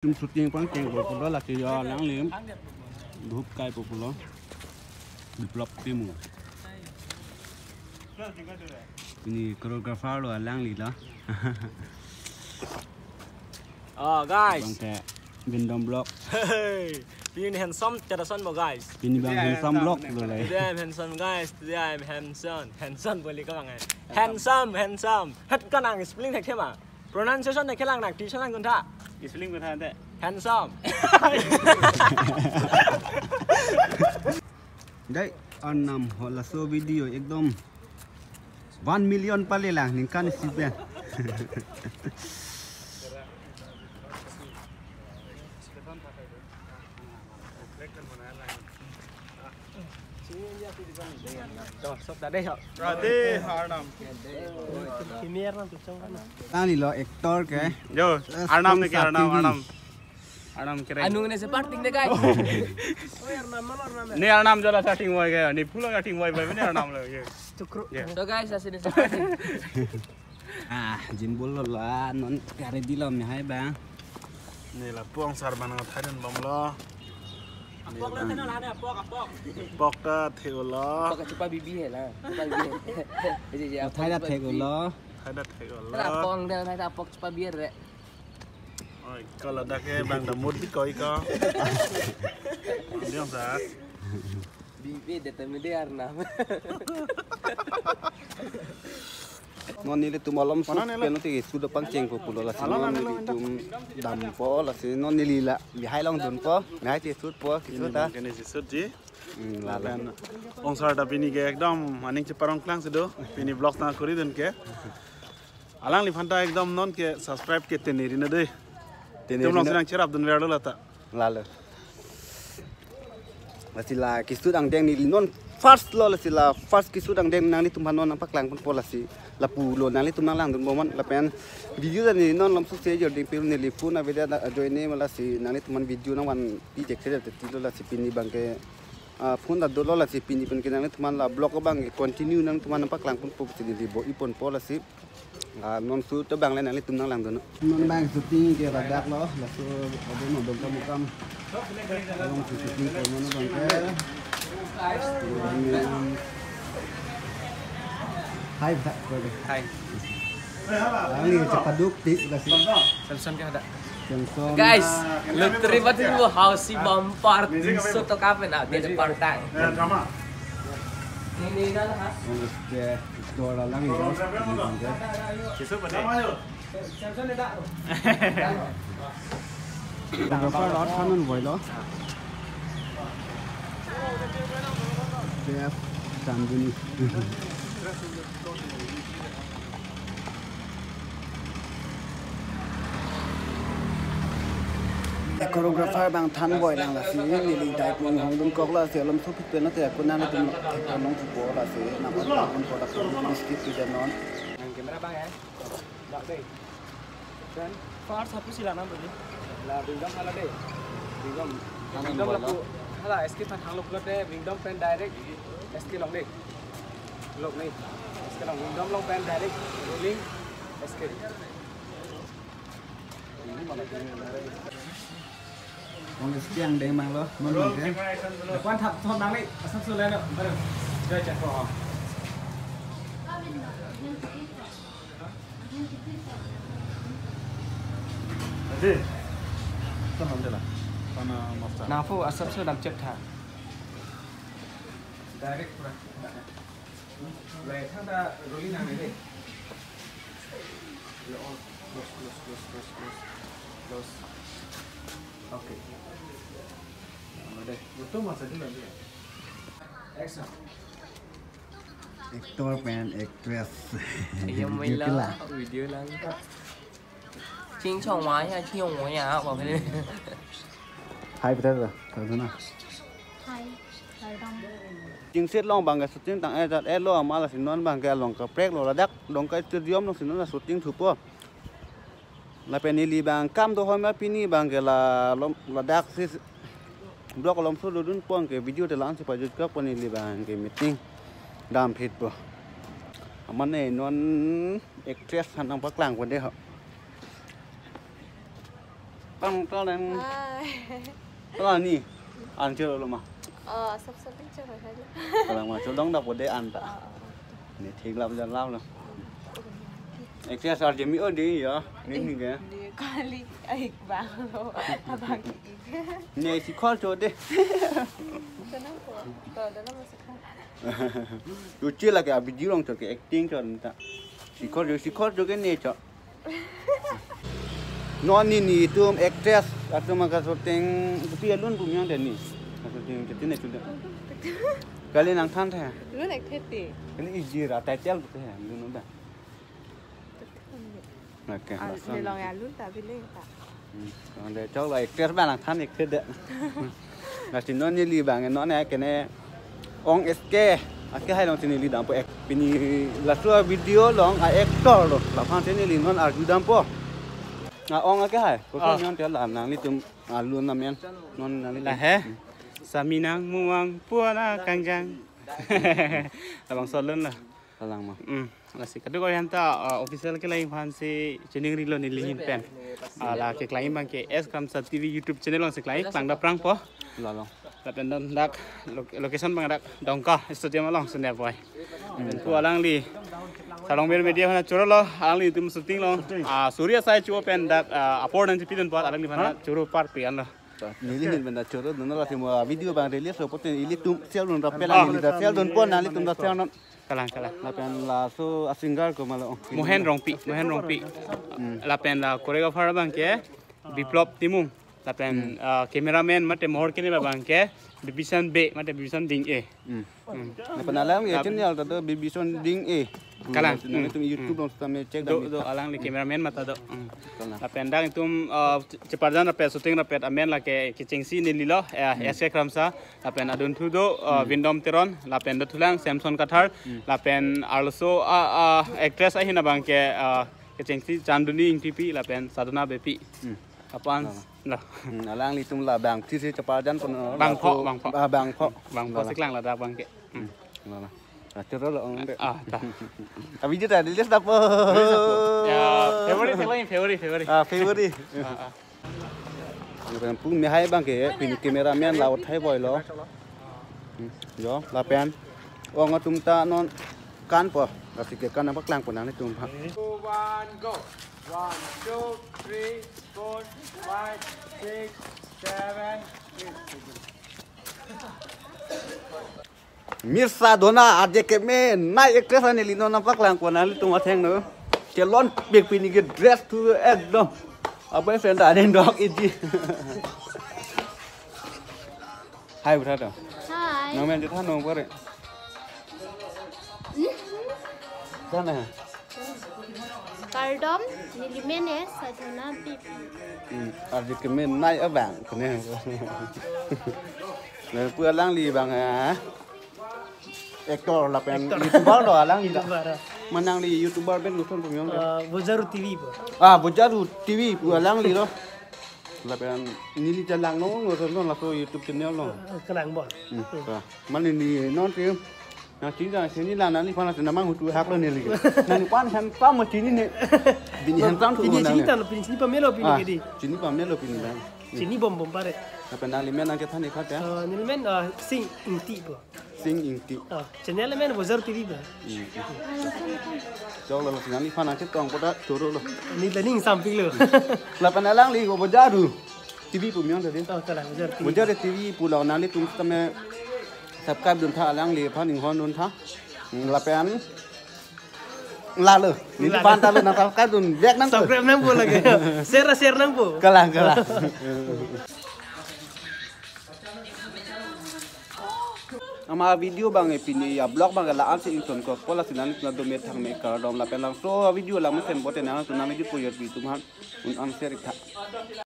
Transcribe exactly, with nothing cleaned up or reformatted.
Tum shooting pangchengpo pulo lake yo alangli. Dhup kaipo pulo. Biplop Timung. Ini choreographer lo alangli lo. Oh, guys. Bangke Bindom Vlog. Hey, pini handsome charason mo, guys. Pini bang handsome vlog lo le. Today I'm handsome, guys. Today I'm handsome. Handsome boli ko bang hai. Handsome, handsome. Hat kanang spelling thekthe ma. Pronunciation ne kelang nang, teacher nang kuntha. Spelling kuntha ante. Handsome. Dai, Arnam ho laso video ekdom one million pale lang ningkan isi pen. Radhe Arnam. Tani lo actor ke. Yo, eh, Arnam ne ke Arnam, Arnam. Arnam kere. Anu ne separting de, guys. Ne Arnam jola starting boy ke, ne pulo starting boy boy ne Arnam lo ye. Chukru. Yeah. So guys, asini separting. Ah, jimbol lo la non kare dilom ni hai bang. Ne lapu angsar ban thai dunbomlo. Apok lo theno la ne apok, apok. Apok ta thek-olo. Apok chepa bibi hai la. Chepa bibi hai. Thai ta thek-olo. Thai ta thek-olo. La apok de thai ta apok chepa bibi re. Oi, kalau dak ke bang damut di koi ko. Dia sa. Bibi de temi de Arnam. Non nelitum malom shoot pen te shoot pangchengpo pulo lasi non nelitum dampo lasi non neli la bihai along dunpo, bihai te shootpo, kishoot ta. Kene si shoot ji. Hmm, lalo. Angsar ta pini ke ekdom aning cheparong klang si do. Pini vlogs nangkori dun ke. Alangliphan ta ekdom non ke subscribe ke teneri na dei. Teneri na. Tum long sinang cherap dunverlo lata. Lalo. Lasi la kishoot angdeng neli non first lo lasi la first kishoot angdeng nanglitum aphan non nangpaklang ponpo lasi. Lapu lo nanglitum nanglang dunbom non lapen video ta neli non malom shoot se jor ding piru neli phone aveda ajoine ma lasi nanglitum aphan video nangvanpi jek se jor tilo lasi pini bangke, ah, phone ta dolo lasi pini pen ke nanglitum aphan la vlog bangke continue nanglitum aphan nangpaklang ponpo si neli bo-i ponpo lasi. Ah, non shoot to bang le nanglitum nanglang dun. Non bang shooting ke ladak lo, laso adu no Dongkamukam. Along shooting ke non bangke. Hai, Bhak, kore. Hai. Ang ni cepaduk ti lasi. Samson ke ada. Samson. Guys, lottery bat itu house si bumper dui so to kapen ah, dia partai. Ini dah lah. Oke. Dora lang yo. Kisu pa de? Photographer lot khanun boy lo. Chef Chanduni. Choreographer bang than boy lang lasi neli dai pung hong dun kok lasi alom so phitpen te ako nanglitum thek nangpo lasi nang on pon ko lasi biscuit tu janon. Nang camera bang ya. Dak dei. Dan first hapu sila nang beli. La Wingdom hala dei. Wingdom. Wingdom lapu. Hala S K phan hang lok lote Wingdom pen direct S K long dei. Lok ni. S K long Wingdom long pen direct rolling S K. Kong S K angdeng mang lo, non mang ke. Kwan thap thon nang ni, asap sulai no, baru. Jai cakro. Adi, ito nam dela, pana master. Nafu asap sulai dam cek tha. Direct pura. Lai thang ta rolling nang ni. Close, close, close, close, close. Close. Okay. Ano deh, betul masa dulu nanti ya. Action. Actor pen actress. Iya, video maila, kela. Video lang. Ching chong wa ya, ching chong wa ya, wa kene. Hai, betul, betul. Tahu sana. Hai, welcome. Chingset long bang ke shooting tang eh jat eh lo amat lasi non bang ke along kaprek lo ladak Dongka Stadium alongsi non la shooting thupo. Lapen neli bang kam do hoi ma pini bang ke la lom ladak si vlog alom so dodun pon ke video te lang si pajut kok pon neli bang ke meeting dam phitpo. Amat ne non actress aphan nangpaklang pon dei ho. Tang tang. Hai. Tang ni. An choro lo ma. Oh, sab sab ting choro hai lo. Kalang ma chodong da pode an ta. Oh, oh. Ne thik lap jan lap lo. Actress arjemi o de ya. Ni ni ke. Ni kali ai bang lo. Abang. Ne si call cho de. Sana ko. To da na masuk. Yo che lake abidi long cho ke acting cho ta. Si call yo si call cho ke ne cho. Non ni netum actress atum aka shooting kopi alun pu miyang de ni. Aka shooting kiti ne chuda. Kali nangthan the. Lun actress ti. Kali iji ra title pu the lun da. Oke, ah, langsung. Nelong ya lun ta biling ta. Hmm, ande chok la actress ba nangthan actress de. Lasi non neli bang non ya kene Ong S K. Ake hai long si neli dampo ek. Pini laso video long a-actor lo. Laphan si neli non arju dampo. Na Ong ake hai. Ko ah. Nyon te la nanglitum alun amen. Non nangli. La he. Hmm. Sami nang muang puana kangjang. Labangso alun la. Kalang ma. Hmm. Lasi kadokave aphanta, uh, official kelang aphan si chiningrilo neli ahin pen. Uh, la kelang abang ke S Kramsa T V YouTube channel along si kelang, kelang dapprang po. Lalo. Lapen non dak lo-, location abang dak Dongka Stadium along si ne boy. Hmm. Pu alangli Salong Ber Media aphan choro lo, alanglitum shooting lo. Shooting. Uh, Surya Sai Chuo pen dak, uh, apor nangchipi dunpo, alangli aphan, ha? Choro parpi an lo. Neli ahin pen ta choro dun lo, lasi mo video abang release lo pute ilitum share dun rapel, ah, neli ta share dunpo, nanglitum ta share non. Kalang, kalang. Lapen laso a-singer komat lo? Mohen Rongpi, Mohen Rongpi. Hmm. Lapen la choreographer abang ke Biplop Timung. Lapen, hmm, ah, cameraman mate mohor kene abang ke Bibishan Bey mate Bibishan Ding E. Hmm. Hmm. Lapen alang ya channel ta do Bibishan Ding E. Kalang. Nanglitum, hmm, YouTube along sitame check do, dam do, alang le cameraman mata do. Hmm. Kalang. Lapen dak itum, ah, cheparjan rapet, shooting rapet amen lake kechengsi neli lo, eh, hmm, S K Kramsa. Lapen adunthu do, uh, hmm, Vindom Teron, lapen dothulang Samson Kathar, hmm, lapen arloso, uh, uh, actress ahin abang ke, uh, kechengsi Chanduni Ingtipi, lapen Sadhana Beypi. Hmm. Aphan, lalo, lo. Hmm, alanglitum la bangphli si cheparjan pon, uh, bangpho, laso, bangpho. Ah, bangpho. Bangpho, lalo, si kelang ladak abang ke. Hmm. Hmm. Lalo. Ah, choro lo ong de. Ah, ta. Abidi ta release dapo. Release dapo. Ya, February, February, February, February. Ah, February. Ah, ah. Lapen pu me hai abang ke, pini cameraman la uthai boy lo. Hmm, yo, lapen Ong atum ta non kanpo, lasi ke kan paklangpo nanglitum aphan. One, go. One, two, three, four, five, six, seven, eight. Mirsa dona aje ke me nai actress ani li non paklangpo nanglitum athengno. Chelon pik pini ke dress tu ekdom. Apa yang senda ada dok iji. Hai, brother. Hai. Nang men chethan nang pare. Hmm? Sana. Kardom, neli men ke Sadhana Beypi. Hmm, arju ke men nai abang kene. Lapu alangli abang, eh, actor lapen actor. YouTuber lo alangli ta. YouTuber, ah. Manang li YouTuber pen nusun pemyong ta. Eh, Bojaru T V po. Ah, Bojaru T V pu alangli lo. Lapen neli ta langnon, non, non, laso YouTube channel lo. Eh, kelang bol. Hmm, hmm. Mane ni non te. Nangchini ta, chini la nangliphan ta namang hutu hak lo neli. Nangliphan handsome ma chini ne. Bini handsome tu pini nang chini ne. Ta, pini chini pamelo pini ah, ke di. Chini pamelo pini bang. Chini bom bom pare. Lapen nangli men nangkethan ikhat ya. Eh, neli men, eh, Sing Ingti po. Sing Ingti. Oh, channel men Bojaru T V ba. Hmm. Chok lo, nangliphan nangchetong pu ta choro lo. Neli ta ning sampik lo. Lapen alangli ko Bojaru T V pu miyong tadi. Oh, kalang, Bojaru T V. Bojaru T V pu lo nanglitum sitame subscribe duntha, alangliphan inghon duntha. Hmm, lapen lalo. Neli lalo. Phan ta lo nang subscribe dun back nang. Subscribe nangpo lake. Share, share nangpo. Kalang, kalang. Amat video abang ke pini a-vlog abang ke la-an si ingtonkokpo, lasi nanglitum ta dome thangme kardom lapen labangso video lang mesen pote nangtum nang video pu yor pi atum aphan un-an share tha.